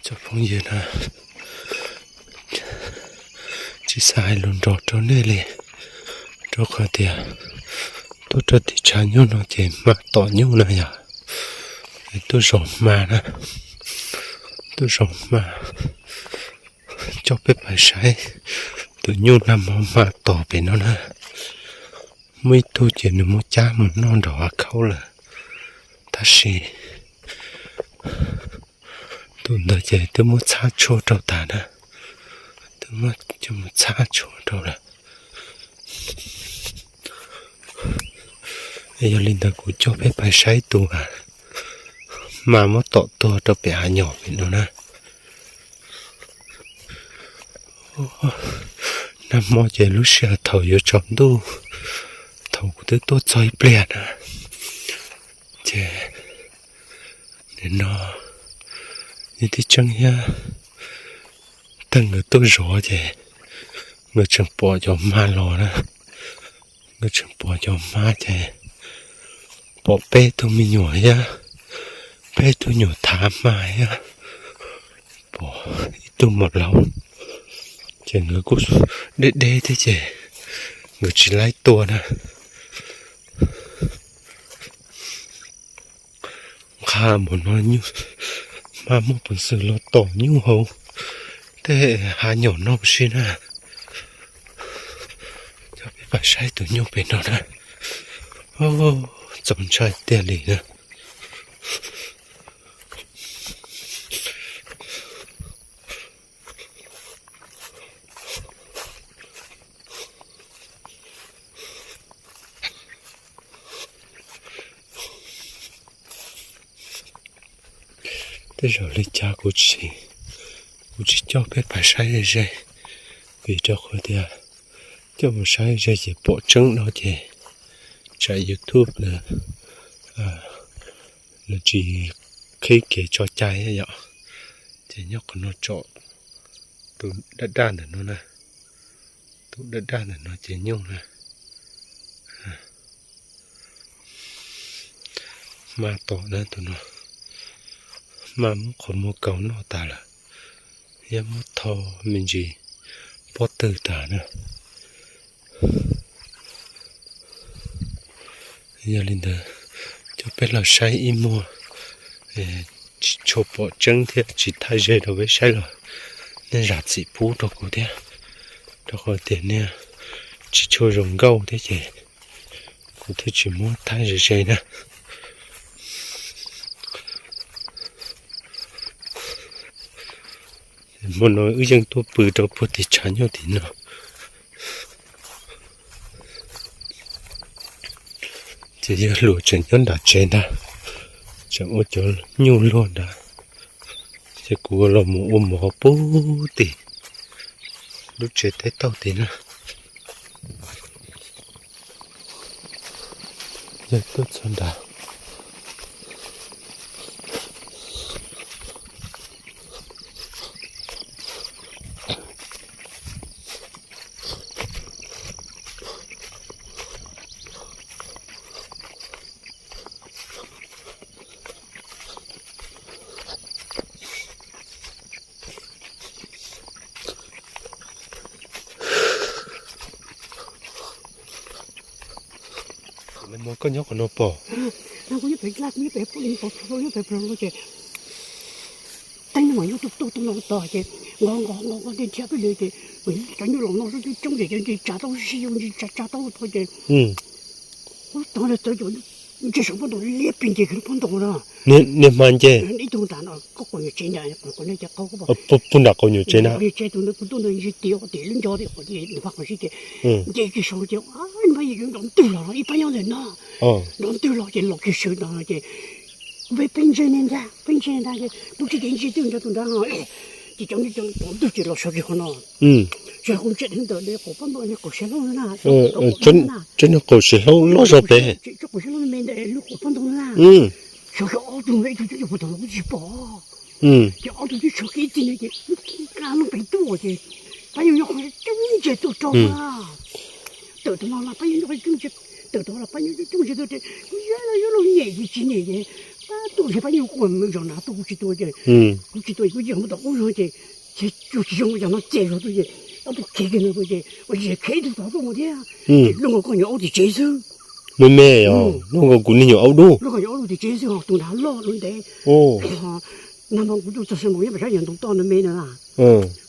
Cov phooj ywg na, tsis xav hais lus nrog rau nej li, rau qhov tias tuaj rau tim tshav nyuj no ces hma tom nyuj na yom. Tuaj zaum hma na, tuaj zaum hma, coj peb pais saib tus nyuj nag hmo hma tom pem no na. Muaj ib tug ces nws muab cab mus noj nram hav khaub lawm, tab sis tus ntawd ces twb muab txhab tshuaj rau tas na, twb muab coj mus txhab tshuaj rau lawm. Yog li ntawd kuv coj peb pais saib tus hma muab tom tuag rau pem hav nyom pem no na. Nag hmo ces lub sij hawm thaum yuav tsaus ntuj, thaum kuv twb tuaj txog ib pliag na, ces nim no tib tseeb thiab, tag nkawd tuaj zov ces nkawd tseem pom cov hma los na, nkawd tseem pom cov hma ces pom peb tug me nyuam thiab, peb tug nyuam thav hma thiab, pom ib tug mos laus, ces nkawd kuj deb deb thiab ces nkawd tsis laib tua na. Nqa mus no, hma muaj peev xwm los tom nyuj hauv tej hav nyom no si na. Coj peb pais saib tus nyuj pem no na. Txaus ntshai tiag li na. Tej zaum li cas kuv tsis, kuv tsis coj peb pais saib ze ze, vim rau qhov tias coj mus saib ze ces pom tseeb no ces tsam YouTube lawv, lawv tsis qhib kev tso cai yom. Ces nyob qhov no tsom tus daj daj ntawm no na, tus daj daj ntawm no ces nyuj na. Hma tom na tus no, hma muab qhov muag kaus noj tas lawm, thiab muab tho me ntsis pob tw tas na. Yog li ntawd, coj peb los saib ib muag, tsis tshua pom tseeb thiab tsis thaij ze rau peb saib los nej zam txim pub rau kuv thiab, rau qhov tias nej tsis tshua zoo nkauj thiab ces kuv thiaj tsis muab thaij ze ze na. Hmo no wb yeej tuaj pw rau puag tim tshav nyuj tim no. Ces yawg hluas tseem nyob nram tsev ntag, tseem ua cov nyuj luag ntag. Ces kuv los mus ua mov pub tim lub tsev teb tauj tim na. Yawg tuaj txog nrad. Koj nyob qhov no pom. Kuv nyob pem, kuv nyob pem, kuv nyob pem ces teeb meem yuav tuaj tuaj tuaj no tos ces nqos nqos nqos nqos ntsia peb li ces cov nyuj los no coob coob ces cov ntsis tsa tau si, ntsis tsa tsa tau tau ces ub tod txawv cov ntsia saum pob ntoo liab plig nce kiag lub pob ntoo no. Niag hma nce ib tug nram no, koj qaum nyuam tsev ntag, kuv ne ces qaum, puag nram qaum nyuam tsev na. Tsev tus ntawd kuv tuaj ntawd ntsia tias tias lub ncov tias qhov npaj qhov sib ces nce kiag saud ces npaj yim nrov ntwg los ib pab nyob ntawm no, nrov ntwg los ces los kiag saud no ces kuv peb peb ntsia ne ntag, peb ntsia ntag ces tus tsis ces ntsia twb nrog tus nrad ces cov nrov ntwg ces los saud kiag qhov no. Ces kuv ntsia dheev ntawm qaum pob ntoo, qaum siav hlob na, qaum siav hlob loj zog pem, qaum siav hlob me ntawm lub qaum pob ntoo na. Sawv kiag ob tug, ib tug twb nyob puag tom no kuv tsis pom. Ces ob tug twb sawv kiag ib txhij no ces nqa lub pem tuaj ces pab yus nyob qhov coob ntsia tuaj rau na. tawm tau no los pab nyuj coob, tawm tau los pab nyuj coob ces kuv yog los yog los nyem ces tsis nyem ces pab tuaj ces pab nyuj kuj mus zaum nrad tuaj kuv tsis tuaj ces kuv tsis tuaj kuv yeej mus tom qub zog ces tsuas tsis zoo cov no ces zog tuaj ces ob tug khiav kiag no tuaj ces ua tsis khiav ib tug tod tuaj mus thiab ces luaj nkaus koj nyuam aub tim tsev xwb. Me me os, luaj nkaus kuv niag nyuam aub dub. Luaj nkaus nyuam aub dub tim tsev xwb ho tus nrad loj lub ntev. Nag hmo kuv tuaj txog sawv npaum nyob pem sab yog ntoo toj no me no na.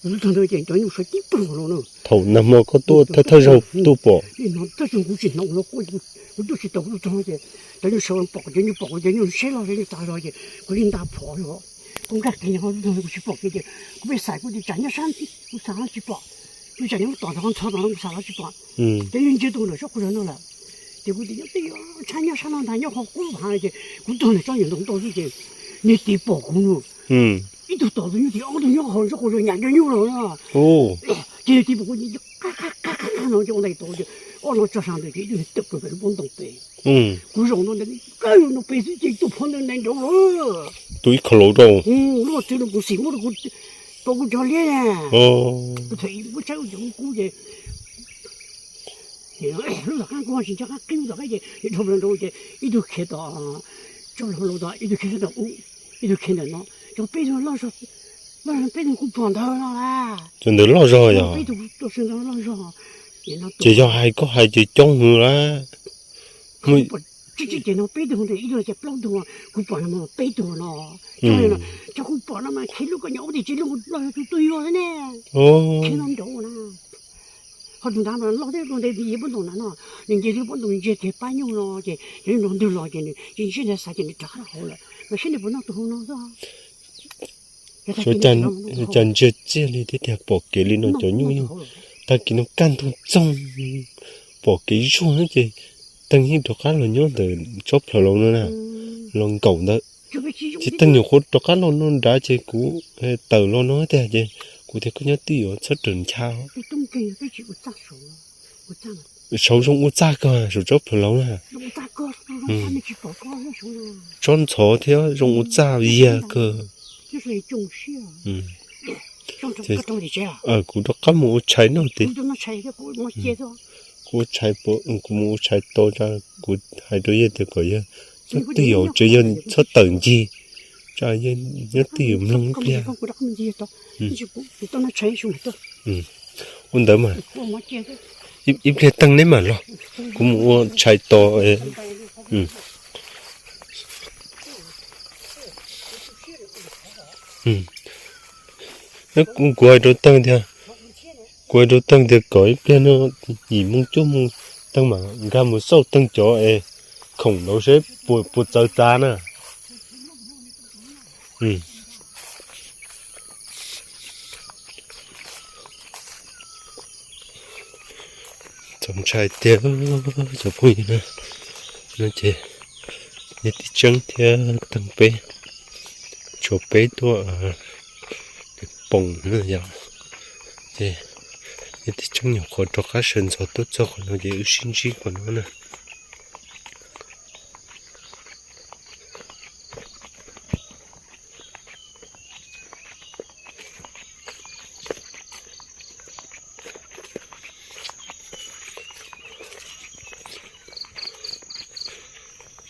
Kuv tuaj txog ntawd ces cov nyuj sawv tib pawg los na. Thaum nag hmo koj tuaj thawj thawj zaug tuaj pom. Tab sis kuv tsis hnov kuv quaj, kuv tuaj tsis tau kuv tuaj txog ces cov nyuj sawv pom, cov nyuj pom kuv, cov nyuj siab loj siab nyuj tag zog ces kuv yeej nta phom li os. Kuv nkag kiag kuv tsis pom kiag ces kuv pheej xav kuv tias tsam nyob sab ntxhib kuv xav los tsis pom, kuv tsam nyob tom ntxhov ntxhov tom no kuv xav los tsis pom. Ces yeej ntsia tuaj ntawm sab qhov zog no lawm. Ces kuv tias nyob twj ywm tshaib nyob sab no ntag nyob qhov qub ntag ces kuv tuag ntawm tsob nyuag ntoo toj xwb ces niag tiv pom kuv no. Ib tug tom tus nyuj tiv, ob tug nyob hauv tsob qhov zog nyam cov nyuj los na. Ces niag tiv pom kuv qab qab qab qab no ces ua ntais tau ces ob no tso sas ntawd ces ib tug niag tawm plaws pem lub pob ntoo pem. Kuv zaum no ntawd kawg no pem xwb ces tus phom ntawd ntais nraud lawm. Tus ib qho laus rau. Lub tw no kuv xim muab rau kuv tau kuv cov liab na. Kuv thaum ub kuv tshaib ua cov kub ces lub tom qab kuv ho tsis nco qab qib lub tom qab ces dhau plaws nraud ces ib tug khiav tom tsob laus laus tod, ib tug khiav tom ub, ib tug khiav ntawm no, cov peb tug loj zog, peb tug kuv pom ntawd no las. Cov ntawd loj zog yog? Peb tug tuaj sawv ntawd loj zog. Ces yog hais koj hais ces coob heev lawm. Tsib tsib ces no peb tug ntawd ib tug ces plaub tug, kuv pom no peb tug no. Cov kuv pom no mas khiav lub koj nyuam aub tim tsev lub loj zog tus twg yuav xwb ne. Khiav no nraud na. Ho tus nrad mas loj thiab tus ntev yog pob ntoo na no, nws nce thwb pob ntoo ntsia kiag pab nyuj no ces cov nyuj nrog ntwg los ces nws tsis ntsib ntawd xav ces nws rov qab rau hauv lawm, mas saib nws puas noj tus hauv no xwb. Cas ntsia txiaj li thiab tiag, pom kev li no cov nyuj yeej tag kis no kaj ntug txoog, pom kev zuag ces Teej yeej rov qab los nyob ntawm tsob plhaws laus no na, los nkaum ntawd. Ces Teej nyuam qhuav rov qab los no nrad ces kuv tawm los no tiag ces kuv tias koj nyob twj ywm txhob raws ncha. Saud zoo ua txaj kawg saum tsob plhaws laus na. Tsob ntxhov thiab zoo ua txaj yag kawg. Kuv rov qab mus ua tshais noj tes. Kuv ua tshais, kuv mus ua tshais tau, kuv hais rau yawg tias kom yawg nyob twj ywm, tseem yog txhob tawm ncig, nyob twj ywm mloog ib pliag. Ua ntawd mas, ib pliag Teej neb mam los, kuv mus ua tshais tos. Kuv hais rau Teej tias, kuv hais rau Teej tias kom ib pliag no yim moo cuaj moo Teej mam nkag mus xauj Teej cov es khoom ntawd seb puas txawv txav na. Txaus ntshai tiag cov phooj ywg na. No ces yog tij Tseeb thiab Teej peb, tsuas peb tuaj poom na yom. Ces yog tij Tseeb nyuam qhuav rov qab sawv ntxov tuaj txog qhov no ces wb sib ntsib qhov no na.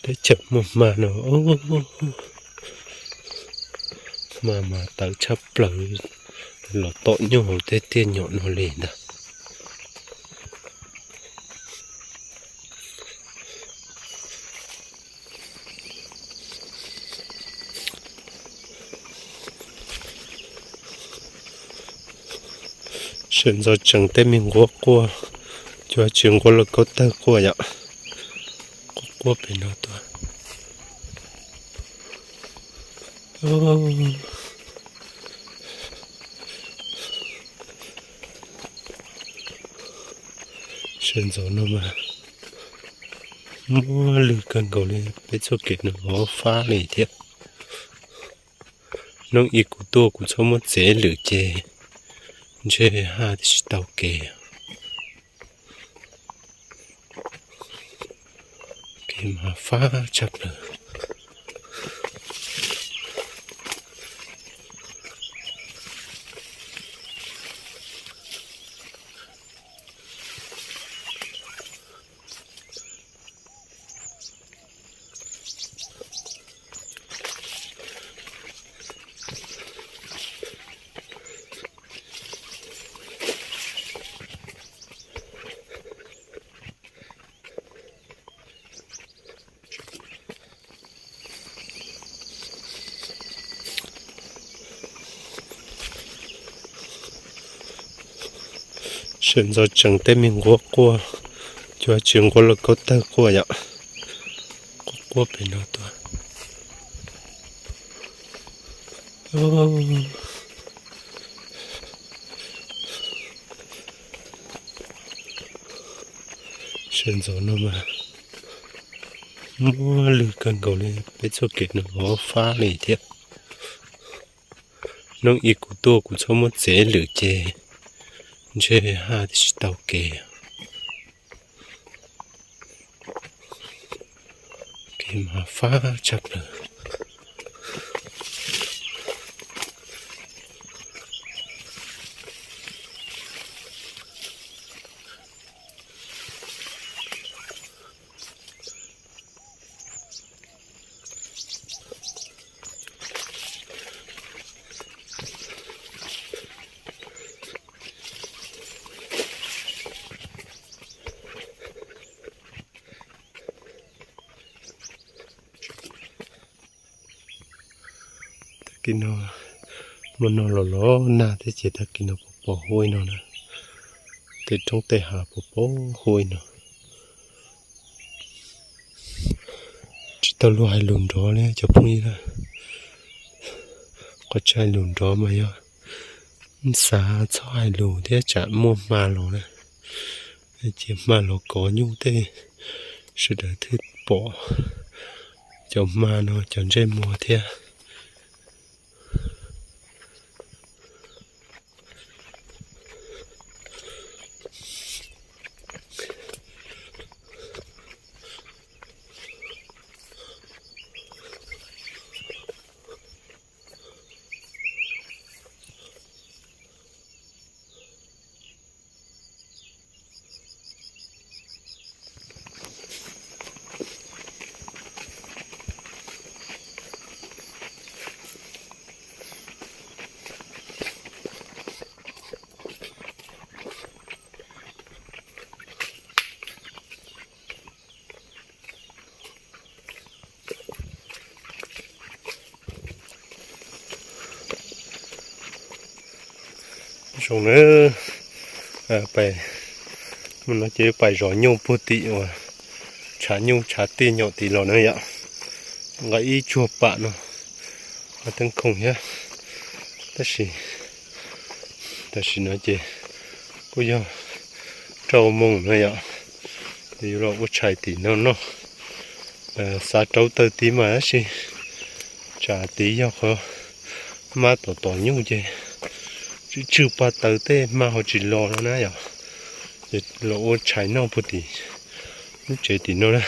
Teb chaws muaj hma no, hma mas tawv tshaj plaws, los tom nyuj hauv tej tiaj nyom no li ntag. Sawv ntxov tsees tej me nquab quaj, cov tsis nquab los kaub tawg quaj yom. Quaj quaj pem no tuaj. Sawv ntxov no mas muaj lwg kawg nkaus li, peb txoj kev no hov fab li thiab. Hnub ib kuv tuaj kuv txhob muab txiav lwm ces ntshe haj tsis tau kev. Kev mas fab tshaj plaws. Sawv ntxov tseem tej me nquab quaj, cov tsis nquab los kaub tawg quaj yom. Quaj quaj pem no tuaj. Sawv ntxov no mas muaj lwg kawg nkaus li, peb txoj kev no hov fab li thiab. Hnub ib kuv tuaj kuv txhob muab txiav lwm ces ntshe haj tsis tau kev. Kev mas fab tshaj plaws. Tag kis no, hmo no los los nag thiab ces tag kis no pos pos huab li no na. Tej roob tej hav pos pos huab li no. Tsis tau luag hais lus nrov li cov phooj ywg. Qhov tsis hais lus nrov mas yog xav txhob hais lus thiab tsam muaj hma los na. Ces hma los kov nyuj tej, sawv daws thiaj pom cov hma no cov ntsej muag thiab. Zoo na, pais, no ces pais zov nyuj puag tim uas tshav nyuj tshav tiaj nyom tid los na yom. Nqa ib tsuag pam no, teeb khoom thiab. Tab sis tam sim no ces kuj yog rau moos na yom, yuav los ua tshais tim no noj. Xav rauv taws tid mas tab sis tsam tid yog qhov hma tom tom nyuj ces tswj tswj pag taws tej hma ho tsis los no na yom. Ces los ua tshais noj puag tim lub tsev tim no na.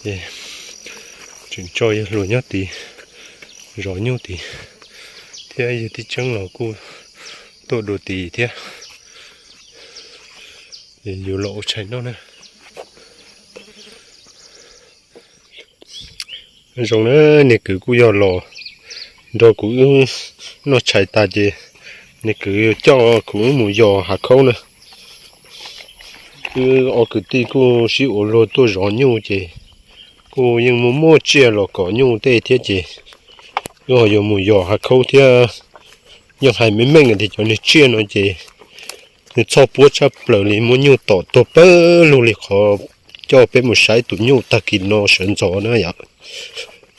Ces tseem tso yawg hluas nyob tid zov nyuj tid, thiab yawg tij tseeb los kuj tuaj dua tid thiab. Yuav los ua tshais noj na. Zoo na, niag kwv kuj yog los nrog kuv wb noj tshais tas ces niag kwv yuav coj kuv wb mus yos hav khaub na. Wb ob kwv tij kuj sib ua luag tuaj zov nyuj ces kuj yeej muaj muaj tsiaj los kom nyuj tej thiab ces wb ho yuav mus yos hav khaub thiab. Yeej hais meej meej tias cov niag tsiaj no ces nws txhoj puab tshaj plaws li, muab nyuj tom tuag pawg lug li qhov coj peb mus saib tus nyuj tag kis no sawv ntxov na yom.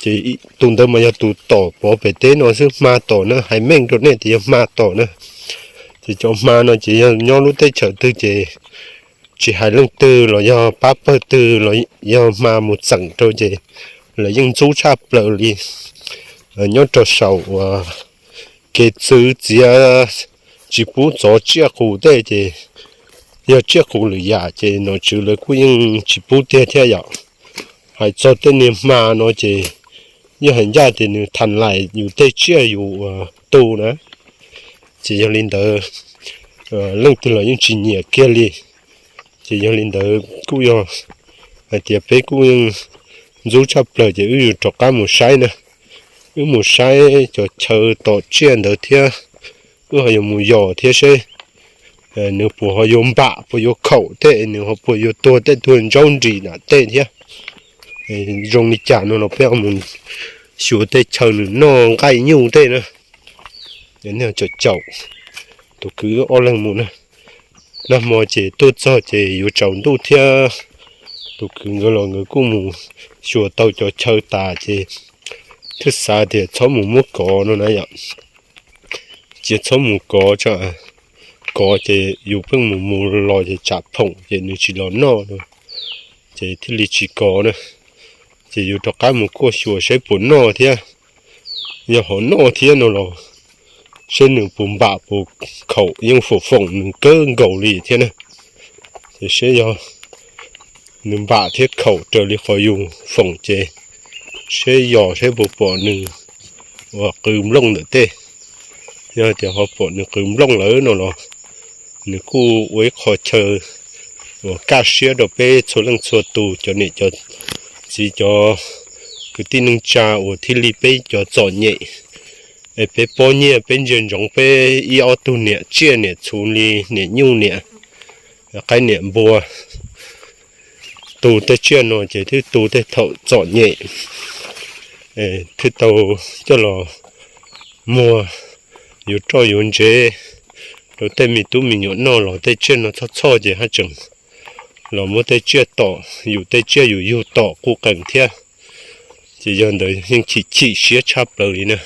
Ces tus ntawd mas yog tus tom pov pem teb no xwb, hma tom na, hais meej rau nej tias yog hma tom na. Ces cov hma no ces yog nyob lub teb chaws twg ces tsis hais leej twg los yog pab pawg twg los yog hma mus txeem rau ces lawv yeej ntxub tshaj plaws li. Nyob rau saum uas kev txwv txiav tsis pub txov tsiaj qus tej ces yog tsiaj qus lwm yam ces nom tswv lawv kuj yeej tsis pub tiag thiab yom. Hais txog tej niag hma no ces yeej hais ncaj tias nws tham lais yus tej tsiaj yus uas tu na. Ces yog li ntawd leej twg los yeej tsis nyiam kiag li. Ces yog li ntawd kuj yog hais tias peb kuj yeej ntxub tshaj plaws ces wb yuav rov qab mus saib na. Wb mus saib cov chaw tom tsiaj ntawd thiab, wb ho yuav mus yos thiab seb nws puas ho yuav npam, puas yuav khaum tej, nws ho puas yuav tuag tej, tuag ntsaub nris nram tej thiab. Zoo li cas no los peb ho mus xyuas tej chaw nws noj nqaij nyuj tej na. Nej caum caum tus kwv ob leeg mus na. Nag hmo ces tuaj txog ces yuav tsaus ntuj thiab, tus kwv nkawd los nkawd kuj mus xyuas tau cov chaw tas ces thiaj xav tias txhob mus muab kov no na yom. Cia txhob mus kov tso, kov ces yus pheej mus mus los ces tsam phoom ces nws tsis los noj no, ces thiaj li tsis kov na. Ces yus rov qab mus kuaj xyuas saib puas noj thiab, yog ho noj thiab no los saib nws puas npam puas khaum, yeej foom foom nws kawg nkaus li thiab na. Ces saib yog nws npam thiab khaum raws li qhov yus foom ces saib yog saib puas pom nws uas qw nplooj ntawm tej. Yog tias ho pom nws qw nplooj lawm no los nws kuj ua ib qho chaw uas kaj siab rau peb txhua leej txhua tus, cov niam cov txiv, cov kwv tij neej tsa uas thiaj li peb cov txom nyem, es peb pob nyiaj peb ntsia ntsoov peb ib ob tug niam tsiaj niam txhu li niam nyuj niam qaib niam npua. Tu tej tsiaj no ces twb tu tej thaum txom nyem, twb tau coj los muag yuav roj yuav ntsev rau tej me tub me nyuam noj los tej tsiaj no txhoj txhoj ces haj tseem los muab tej tsiaj tom, yus tej tsiaj yus yug tom kuj qees thiab. Ces yog ntawd yeej chim chim siab tshaj plaws li na.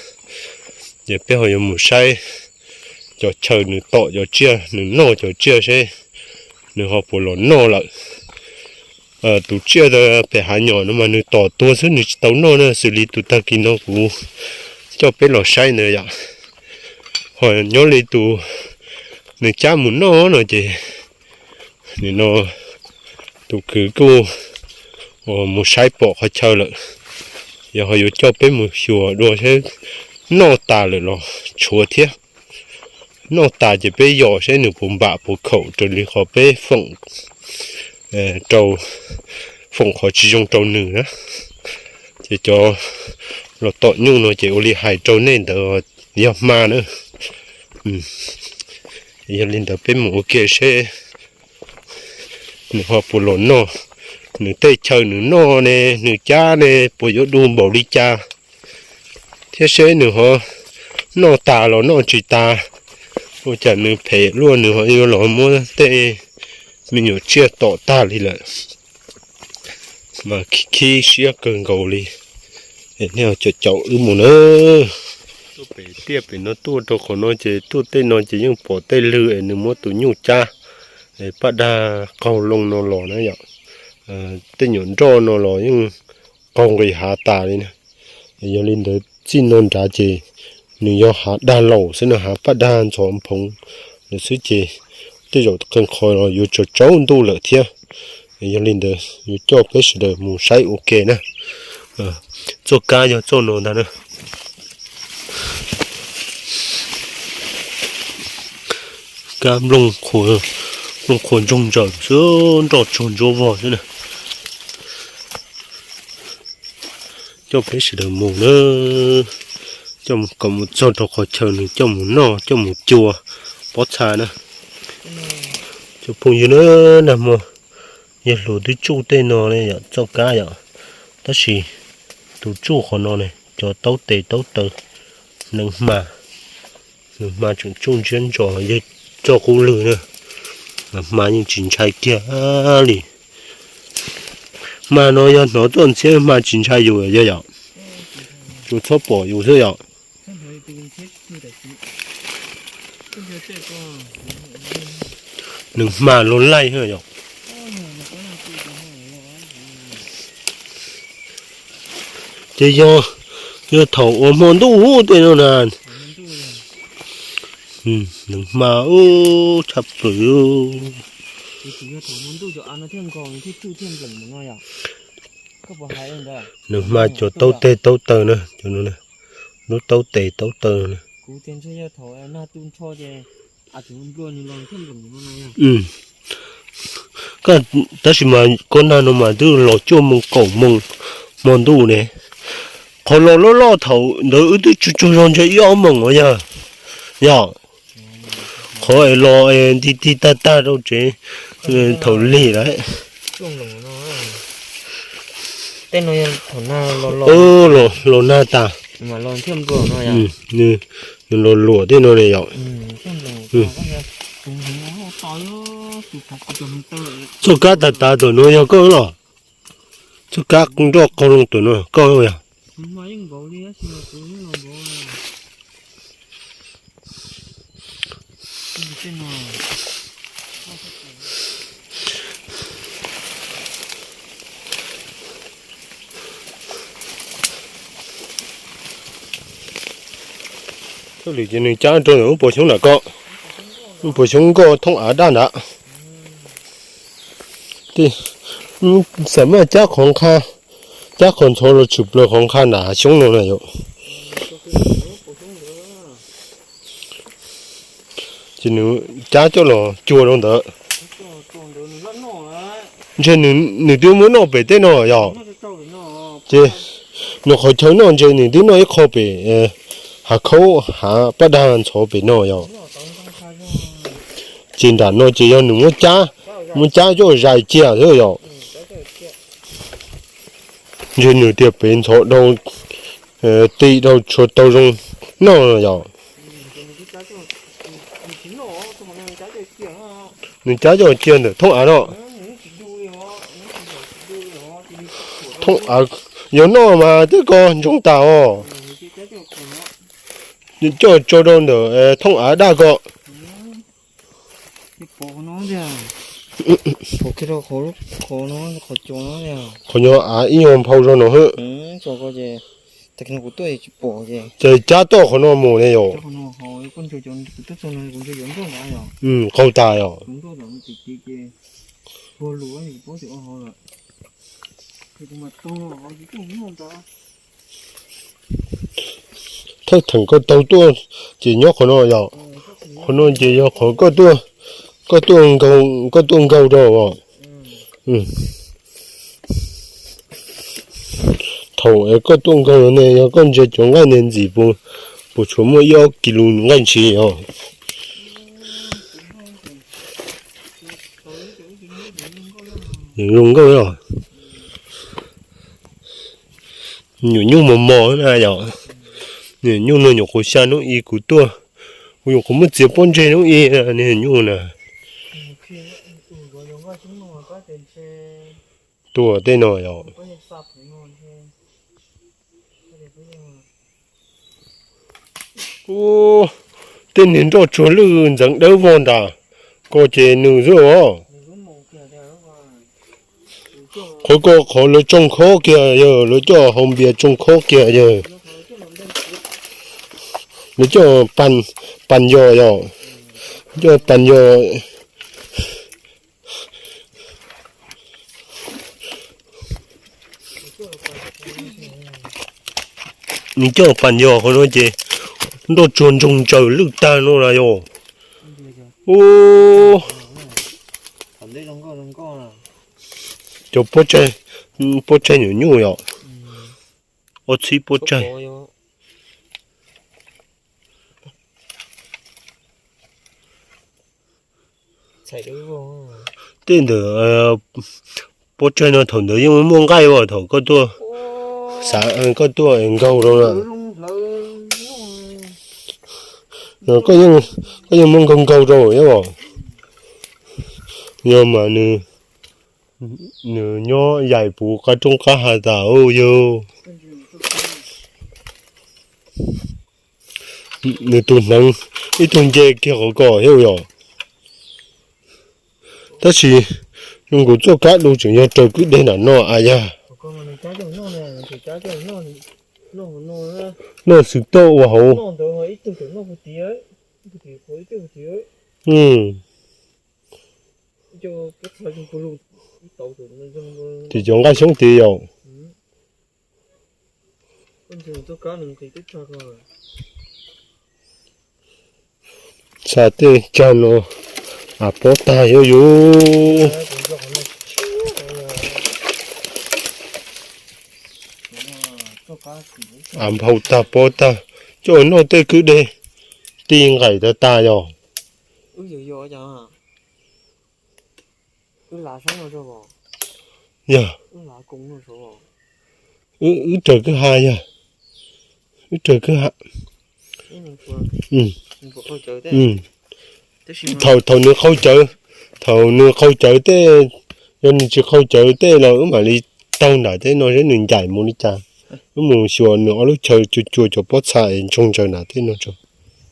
Ces peb ho yuav mus saib cov chaw nws tom cov tsiaj, nws noj cov tsiaj seb nws ho puas los noj lawm. Tus tsiaj pem hav nyom no mas nws tom tuag xwb nws tsis tau noj na, xws li tus tag kis no kuv coj peb los saib ntawd yom. Ho nyob li tus nws cab mus noj no ces nim no tus kwv kuj mus saib pom qhov chaw lawm, yog ho yuav coj peb mus xyuas dua seb noj tas lawm los tshuav thiab. Noj tas ces peb yos saib nws puas npam puas khaum raws li qhov peb foom rau, foom qhov tsis zoo rau nws na. Ces cov los tom nyuj no ces ua li hais rau nej ntawd yog hma na. Yog li ntawd peb mus ua ke seb nws ho puas los noj, nws tej chaw nws noj ne, nws cab ne puas yuav du npaum li cas, thiab seb nws ho noj tas los noj tsis tas, ua cas nws phem luaj nws ho yuav los muab tej me nyuam tsiaj tom tag li lawm. Mas khib siab kawg nkaus li. Es nej caum caum wb mus nawb. Tuaj pem tiaj pem no tuaj rau qhov no ces tuaj tej no ces yeej pom tej lwg es nws muab tus nyuj cab es paj dag qaug loo no los na yom. Tej nyuam nroj no los yeej qaug nqis hav tas li na. Yog li ntawd txij no nrad ces nws yog hav dag laus xwb no, hav paj dag ntxhov phoov lawm xwb ces tej zaum qee qho los yuav tsaus tsaus ntuj lawm thiab. Yog li ntawd yuav coj peb sawv daws mus saib ua ke na. Txoj kab yog txoj no ntag na. Kab nplooj qhuav ntsoog ntsaws xwb, nroj tsuag ntsuab vog xwb na. Coj peb sawv daws mus na, coj mus kom mus txog rau qhov chaw nws coj mus noj coj mus cua pob txha na. Cov phooj ywg na, nag hmo yawg hluas twb tsuj tej no ne yom, txoj kab yom, tab sis tus tsuj qhov no ne cov taub tes taub taw, neev hma, neev hma tseem tsuj ntsiab ntso, yawg coj qub lwg na, mas hma yeej tsis ntshai kiag li. Hma no yog hnov tuaj ntxhiab hma tsis ntshai yus yog yom, tsuas txhob pom yus xwb yom. Neev hma los laij yom. Ces yog, yog thaum uas hmo ntuj tej no na, neev hma ub tshaj plaws. Neev hma cov taub tes taub taw na, cov no, lub taub tes taub taw na. Tab sis mas koj nag no mas twb los cuaj moos kaum moos hmo ntuj ne. Qhov los loj loj thaum ntawd wb twb tsuag tsuag zog ntshe ib ob moos os yog. Yog qhov es los es nti ti tag tag rau tsev thaum lig lawm. Los nag tas. Nws los luam tej no ne yom. Txoj kab tas tas tom no yog koj los? Txoj kab nroj qaug loo tom no koj yog? Thaj lwm ces nws cab rau ntawm lub pob xyoob nram ko, lub pob xyoob nkoj thoob av daj nrad. Xam maj cab qhov nqha, cab qhov ntxhov los tshwm plaws qhov nqha nram xyoob no na yom. Ces nws cab coj los cua rau ntawd. Ntshe nws twb muab noj pem tej no yom. Ces nws qhov chaw noj ntshe nws twb noj ib qho pem hav khaub hav paj dag ntxhov pem no yom. Ces nram no ces yog nws muab cab, muab cab coj zais cia xwb yom. Ntshe nws tias pem ntxhov dhau, ti dhau tshua tau zoo noj yom. Nws cab coj cia ntawm thoob av no. Thoob av yog noj mas twb ko ntsoog tas os. Coj tso rau ntawm thoob av daj ko. Qhov nyuag av ib nyuag nphau zog no hwb. Ces cab toj qhov no mus ne yom. Qaug tas yom. Thawj theem koj taug tuaj ces nyob qhov no yom. Qhov no ces yog qhov koj tuaj, koj tuaj nkaug, koj tuaj nkaug rau os. Thaum koj tuaj nkaug ne yog koj ntsia cov nqaij ntawd ntxim puas, puas tshuav muaj ib ob kis lus nqaij ntshis os. Zoo nkauj os. Nyuam nyuj mos mos na yom. Nyuam nyuj no nyuam qhuav xya hnub ib kuv tuaj, kuv nyuam qhuav muab txiav pob ntseg hnub ib, niag nyuj na. Tuaj tej no yom. Tej niag nroj tsuag lwj ntxeev dawb vog nram ko ces nws xwb os. Qhov ko qhov lawv tsoo khob kiag yog, lawv coj hau npias tsoo khob kiag yog. Lawv coj pas yos yom, coj pas yos. Nws coj pas yos qhov no ces nroj tsuag ntsoog ntsaws lwj tag no na yom. Ub, cov pob tsaig nyuam nyuj yom. Ob txhib pob tsaig. Tej ntawm pob tsaig no thaum ntawd yeej muaj nqaij as, thaum koj tuaj, xav koj tuaj nkaug rau na. Koj yeej muab nkaug nkaug rau os. Yog mas nws nyob yaim puv qab roob qab hav tas yog. Nws tus hneev ib tug nce kiag qhov ko thiab yom. Tab sis zoo nkaus txoj kab du tseem yog raws kwj deg nram no as yog. Noj xwm toj ua hauv. Ces cov nqaij xyoob tid yom. Xa tej cag no, av pob tag yog yus. Av nphau tag pob tag, coj noj tej kwj deg, ti nqaim tag tas yog. Yog, wb raws kwj ha yog, wb raws kwj ha. Thaum, thaum nws qaug cawv, Thaum nws qaug cawv tej, yog nws tsis qaug cawv tej los wb mam li taug nram tej no seb nws ncaim mus li cas. Wb mus xyuas nws ob lub chaw cua cua cov pob txha es ntsoog ntsaws nram tej no tso.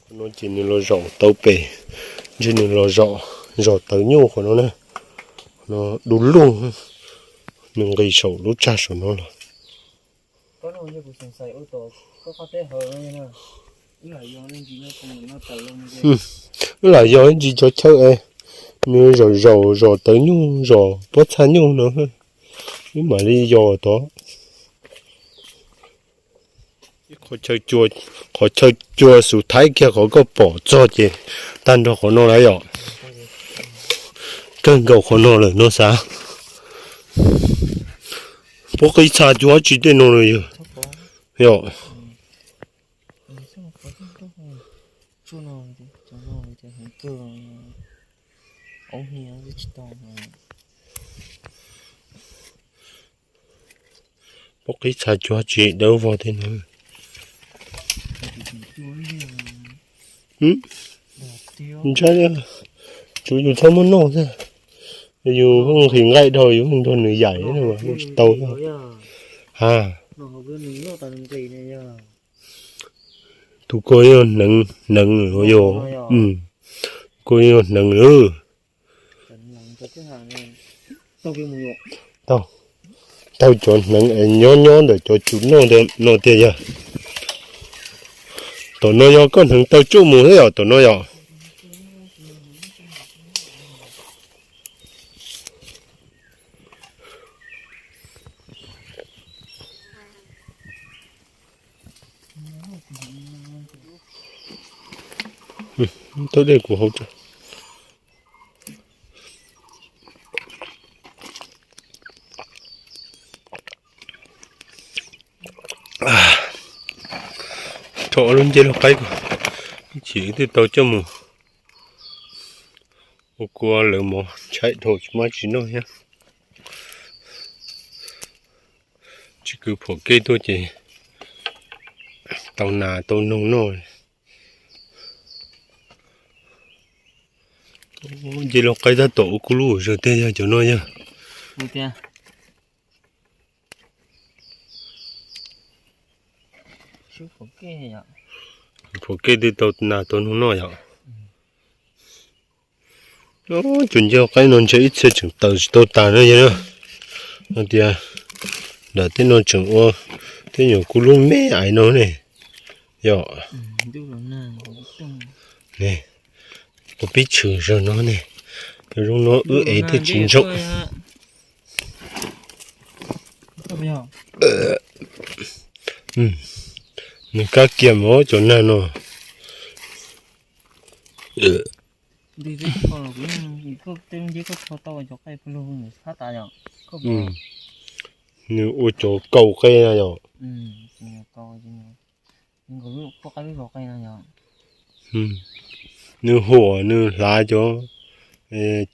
Qhov no ces nws los zaum tau pem, ntshe nws los zaum zos tawv nyuj qhov no na. Qhov no du lug, nws nqis saum lub tsag saum no los. Wb lam yog ntsis cov chaw es nws zaum zaum zos tawv nyuj zos pob txha nyuj no, wb mam li yos tod. Qhov chaw cua xus thaib kiag qhov koj pom txog ces tag nrho qhov no lawm yom. Kawg nkaus qhov no lawm no xav. Puab qib txha cua tsis tej no lawm yog. Yom. Puab qib txha cua tsis dawb vog tej no. Ntshai, tsuav yus txhob muab noj xwb. Yus nqhis nqaij dhau yus nrog nws yaim no mas noj tsis tau. Ha, tus ko yog hneev, hneev lawm yog. Ko yog hneev lawm. Taug, taug cov hneev es nyob nyob ntawm cov cua noj no tiag yog. Tom no yog koj hneev taw tsuj mus xwb yom, tom no yom. Tau dej kuv hau tso. Rho ob lub ncej lauj qaib ko, ib chim twb tau coj mus ua kua lawv mov tshaib dhau tsis muaj tsis noj thiab. Tsis kwv phom kej tuaj ces tau nas tau noog noj. Ncej lauj qaib tab tom ua kuj lub zog tiag yog cov no yog. Phom kej twb tau nas tau noog noj yom. Cov ncej lauj qaib no ntshe ib txhia tseem tawm tsis tau tas na yog. Hais tias nram tej no tseem ua tej nyuam kuj lub me aiv no ne. Yog. Ua peb tshwm zog no ne. Cov zoo no wb ev thiaj tsis ntsoog. Nws kab kiag mov cov nag no. Nws ua cov kaus qe na yom. Nws huam nws hlav cov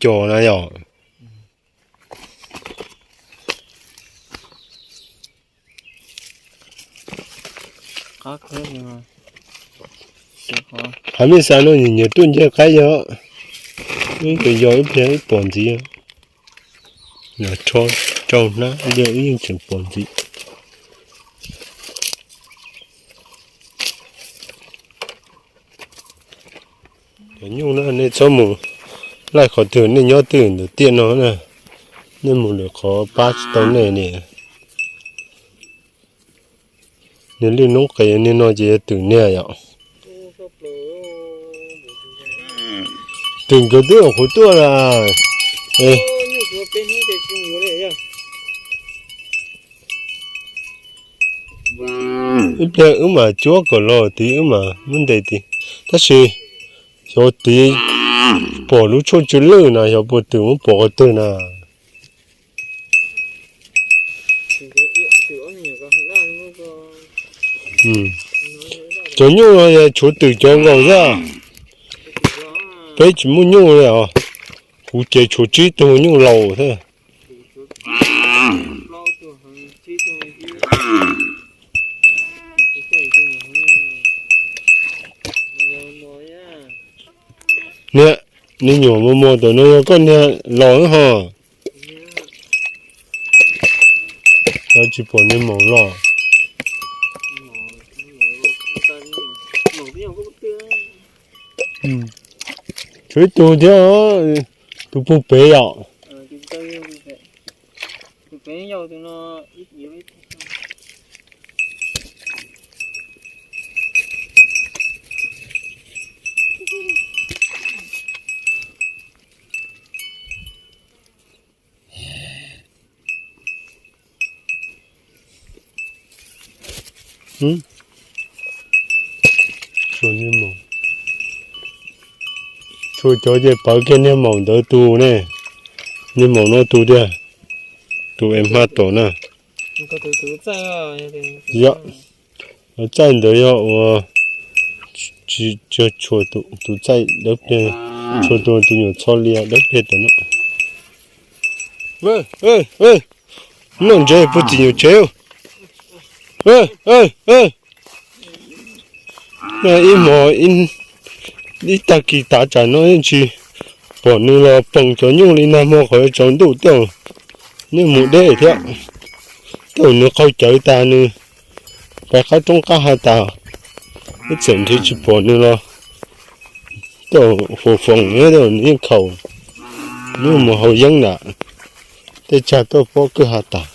cos na yom. Qhov mej xav no nyias nyias tuaj ncej qaib yog, ib tug yog ib pliag ib pom ntxiv. Rho rau hnab ib pliag ib yeej tseem pom ntxiv. Cov nyuj na nej txhob mus laij qhov twg, nej nyob twg ntawm tiaj no na, nej mus lwm qhov pab tsis tau nej li. Niag lwj noob qes niag no ces yog twm niag yom. Twm nkawd twb ua qhuv tuaj lawm. Ib pliag wb mam cuab kom los tid wb mam muab ntes tid. Tab sis xyov tid pom lub tshuaj tsw lwj no xyov puas twm muab pov qhov twg na. Cov nyuj no yog tshuav twm cov laus xwb. Peb tsis muaj nyuj li os. Kuv ces tshuav tsib tug nyuj laus thiab. Niam, Niag nyuam mos mos ntawm no yog koj niag los ho. Tsis pom niag maum los. Tshuav ib tug thiab, tus puag pem yom. Tshuav niag maum, tshuav cov ces pawv kiag niag maum ntawd tus ne. Niag maum no tus tiag, tus es hma tom na. Yog, txaij ntawd yog ua, tsis tshuav tus txaij dawb pliag, tshuav tus tus nyuam txho lias dawb pliag tom no. Noj ntses puag tim nyuam tsev. Ib hmo, ib tag kis tav tsam no yeej tsis pom nws los poog cov nyuj li, nag hmo qhov tsaus ntuj tej zaum nws mus deb thiab. Tej zaum nws qaug cawv tas nws pais qab roob qab hav tas, ib txwm nrhiav tsis pom nws los tej zaum huas foom, tej zaum nws yeej khaus, nws mus haus yeeb nram tej tsag tuaj pob kwj ha tas.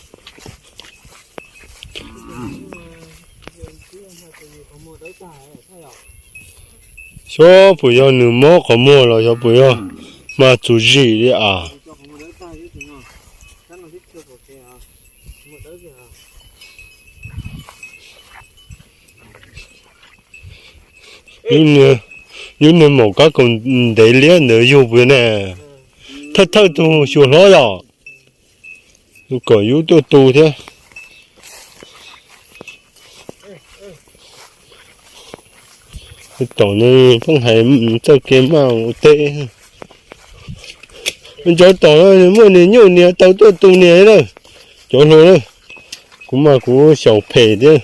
Xyov puas yog nws mob qhov muag los xyov puas yog hma txuas zim li as. Yus niag maum kab kaus ntev liab ntawd yug puas ne? Thawj thawj tug xyuas hlob yom, kom yus tuaj tu thiab. Tom nws pheej hais txoj kev maj ua teb. Cov tom muaj niag nyuj niag tau tuaj tu niag lawm. Cov hluas, kuv mas kuv xyaum phem thiab.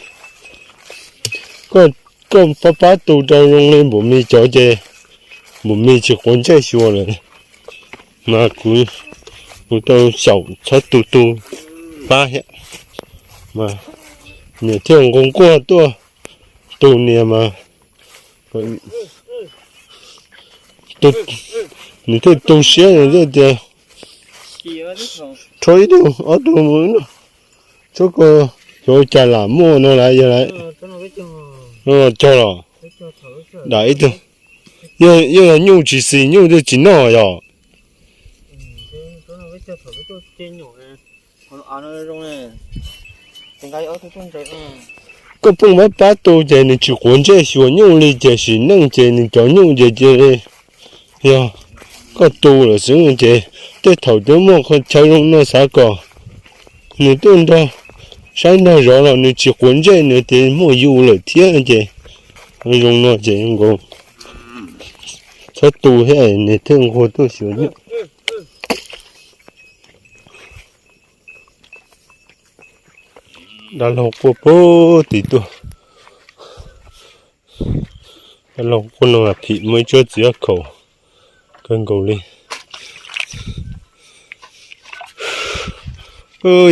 Koj pab pab tu rau zoo li npaum mis cov ces npaum mis tsis quav ntsej xyuas lawm. Mas kuv, kuv tau xyaum txhob tu tu pab thiab. Mas niam thiaj nqus nquag tuaj tu niag mas nws thiaj tu siab tias rho ib tug ob tug mus no, tsuab ko xyov ua cas lam muaj no lawm yog lawm. Cog los dam ib tug, yeej yog nyuj tsis xis nyuj twb tsis noj yom. Koj pheej pab pab tu ces nws tsis quav ntsej xyuas nyuj li ces sim neej ces nws cov nyuj ces cia li yog koj tu lawm xwb ces tej thaum twb muaj qhov chaw zoo no xav kom nws tuaj nrog saib nrog zov los nws tsis quav ntsej nws tias muaj yus lawm thiab ces zoo no ces nkaus txhob tu thiab nws thiaj nquag tuaj xyuas nyuj. Dab laug quaj puag tim tuaj. Dab laug quaj no phim muaj ib tsuab txiv ob khaum kawg nkaus li.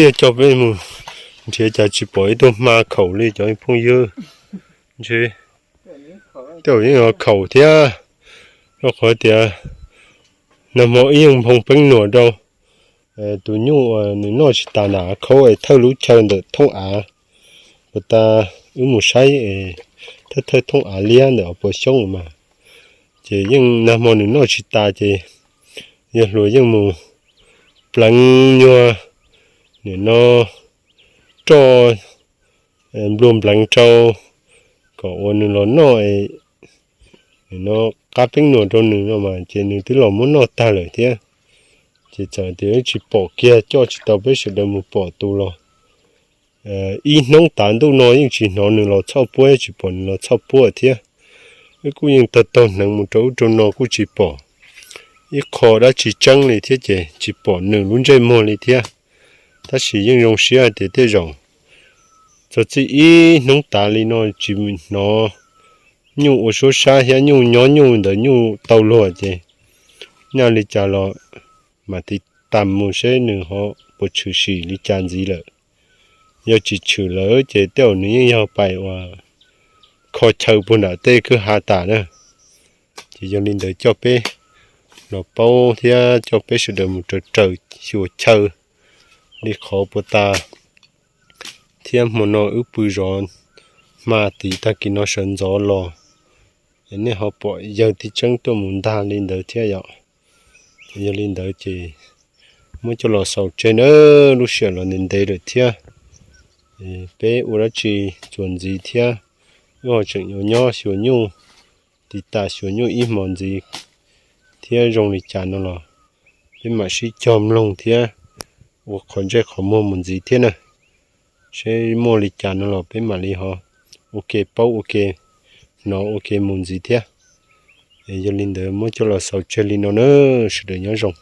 Yog coj peb mus nrhiav cas tsis pom ib tug hma khaum li cov phooj ywg. Ntshe tej zaum yeej yuav khaum thiab, rau qhov tias nag hmo ib yeej nphoo peeb nuam rau tus nyuj uas nws noj tsis tas nram khaub es thawj lub chaw ntawm thoob av. Puas tas wb mus saib es thawj thawj thoob av liab ntawm os puas xyoob mas, ces yeej nag hmo nws noj tsis tas ces yawg hluas yeej mus pleev nyuag nim no roj nplua npleev rau kom ua nws los noj, nim no qab peeb nuam rau nws no mas ces nws twb los muab noj tag lawm thiab. Ces txawm tias tsis pom kiag, coj tsis tau peb sawv daws mus pom tus los ib hnub tav ntuj no yeej tsis hnov nws los txhoj puab, tsis pom nws los txhoj puab thiab. Wb kuj yeej taug taug hneev mus rau ub rau no kuj tsis pom ib qho dab tsi tseeb li thiab ces tsis pom nws lub ntsej muag li thiab. Tab sis yeej zoo siab hais tias tej zaum txog txij ib hnub tav li no tsis hnov nyuj ua suab sab thiab nyuj nyob nyuj ntawd nyuj tau luag ces Nyob li cas los mam tiv tam mus seb nws ho puas tshwm sim li cas ntxiv lawm. Yog tsis tshwm lawm ces tej zaum nws yeej yog pais uas kho chaw puag nram tej kwj ha tas na. Ces yog li ntawd coj peb los paub thiab coj peb sawv daws mus raws raws xyuas chaw li qhov puag ta thiab hmo no wb pw zov hma tid tag kis no sawv ntxov los es nej ho pom yawg tib tseeb tuaj mus ntag li ntawd thiab yom. Yog li ntawd ces muab coj los xaus tseg na, lub sij hawm los ntev ntev lawm thiab. Peb ua dab tsi txuas ntxiv thiab, wb ho tseem yuav nyob xyuas nyuj, tiv tas xyuas nyuj ib hmos ntxiv thiab zoo li cas no los peb mam sib cog mloog thiab ua qhov ntsej qhov muag mus ntxiv thiab na. Seb muaj li cas no los peb mam li ho ua ke paub ua ke hnov ua ke mus ntxiv thiab. Yog li ntawd muab coj los xaus tseg li no na, sawv daws nyob zoo.